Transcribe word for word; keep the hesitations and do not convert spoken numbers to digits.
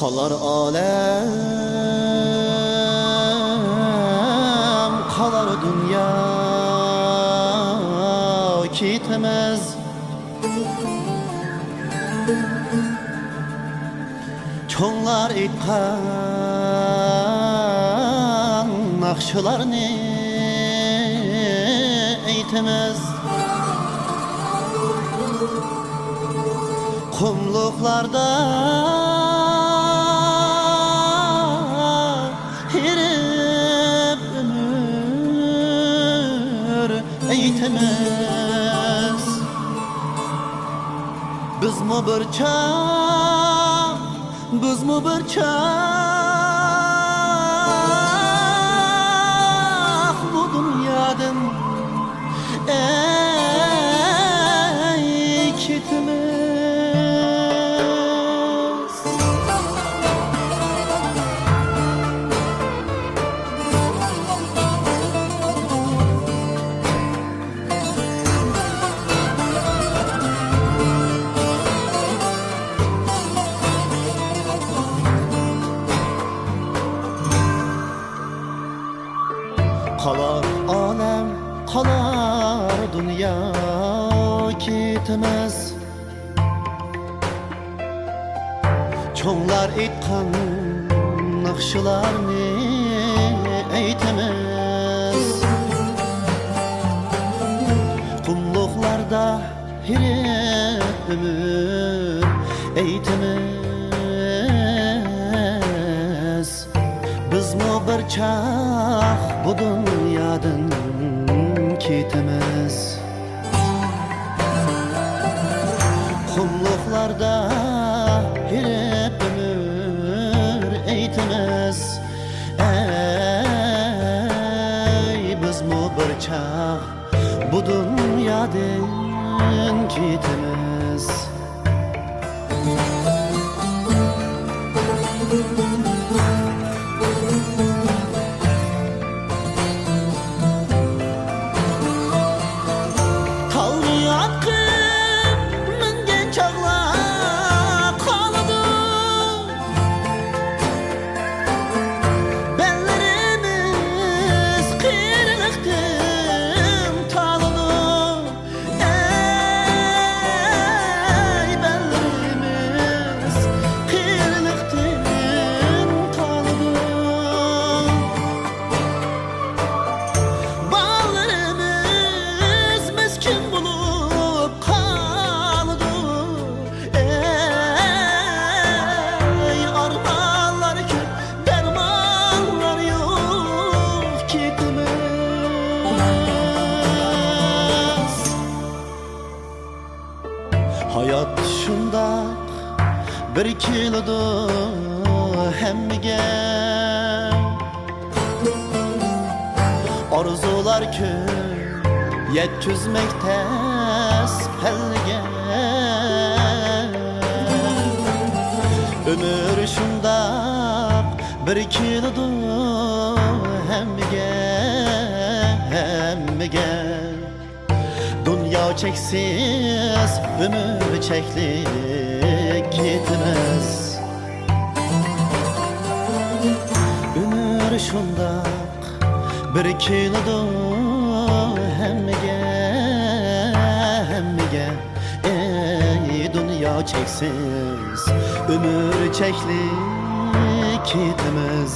قالار ئالەم، قالار دۇنيا، كېتىمىز. چوڭلار ئېيتقان ناخشىلارنى ئېيتىمىز. قۇملۇقلاردا ھېرىپ ئۆمۈر ئېيتىمىز. بىزمۇ بىر چاغ، بىزمۇ بىر چاغ بۇ دۇنيادىن ئەي كېتىمىز. قالار ئالەم، قالار دۇنيا، كېتىمىز. چوڭلار ئېيتقان ناخشىلارنى ئېيتىمىز. قۇملۇقلاردا ھېرىپ ئۆمۈر ئېيتىمىز. بىزمۇ بىر چاغ بۇ دۇنيادىن كېتىمىز. قۇملۇقلاردا ھېرىپ ئۆمۈر ئېيتىمىز. ئەي، بىزمۇ بىر چاغ بۇ دۇنيادىن كېتىمىز. تالغا ئاتقا مىنگەن چاغلار قالىدۇ. بەللىرىمىز قېرىلىقتىن تالىدۇ. ئەي، بەللىرىمىز قېرىلىقتىن تالىدۇ. بالىلىرىمىز مىسكىن بولۇپ قالىدۇ. ئەي، ئارمانلار كۆپ، دەرمانلار يوق، كېتىمىز. ھايات شۇنداق بىر كېلىدۇ ھەممىگە. ئارزۇلار كۆپ، يەتكۈزمەك تەس پەللىگە. ئۆمۈر شۇنداق بىر كېلىدۇ ھەممىگە، ھەممىگە. دۇنيا چەكسىز، ئۆمۈر چەكلىك، كېتىمىز. ئۆمۈر شۇنداق بىر كېلىدۇ ھەممىگە، ھەممىگە. ئەي، دۇنيا چەكسىز، ئۆمۈر چەكلىك، كېتىمىز.